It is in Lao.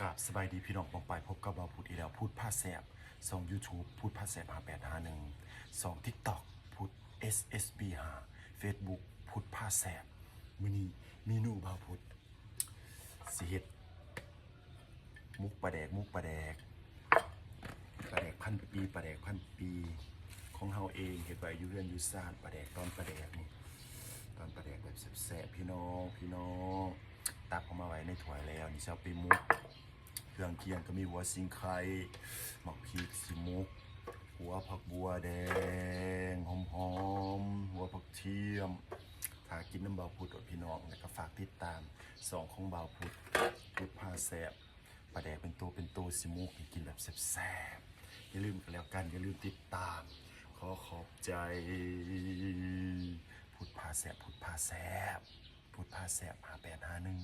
ກາບສະບາຍດີພີ່ນ້ອງປ້ອງປາຍ ພົບກັບບ່າວພຸດອີກແລ້ວ ພຸດພາແຊບ ຊ່ອງຢູທູບ ພຸດພາແຊບ ຫ້າແປດຫ້າໜຶ່ງ ຊ່ອງຕິກຕັອກ ພຸດ ເອສເອສບີຫ້າ ເຟສບຸກ ພຸດພາແຊບ. ມື້ນີ້ເມນູບ່າວພຸດຊິເຮັດໝົກປາແດກ ໝົກປາແດກ ປາແດກພັນປີ ປາແດກພັນປີຂອງເຮົາເອງ ເຮັດໄວ້ຢູ່ເຮືອນຢູ່ຊານ. ປາແດກ ຕອນປາແດກນີ້ ຕອນປາແດກແບບແຊບໆ ພີ່ນ້ອງ ພີ່ນ້ອງ. ຕັກອອກມາໄວ້ໃນຖ້ວຍແລ້ວ ນີ້ຊິເອົາໄປໝົກ ເຄື່ອງຄຽງກໍມີຫົວສີໄຄ, ໝາກພິກຊິໝົກ, ຫົວຜັກບົວແດງຫອມໆ, ຫົວຜັກທຽມ. ຖ້າກິນນຳບ່າວພຸດໂລດພີ່ນ້ອງ ແລ້ວກໍຝາກຕິດຕາມຊ່ອງຂອງບ່າວພຸດ ພຸດພາແຊບ. ປາແດກເປັນໂຕເປັນໂຕ ຊິໝົກໃຫ້ກິນແບບແຊບໆ. ຢ່າລືມກັນແລ້ວກັນ ຢ່າລືມຕິດຕາມ. ຂໍຂອບໃຈ ພຸດພາແຊບ ພຸດພາແຊບ ພຸດພາແຊບ ຫ້າແປດຫ້າໜຶ່ງ.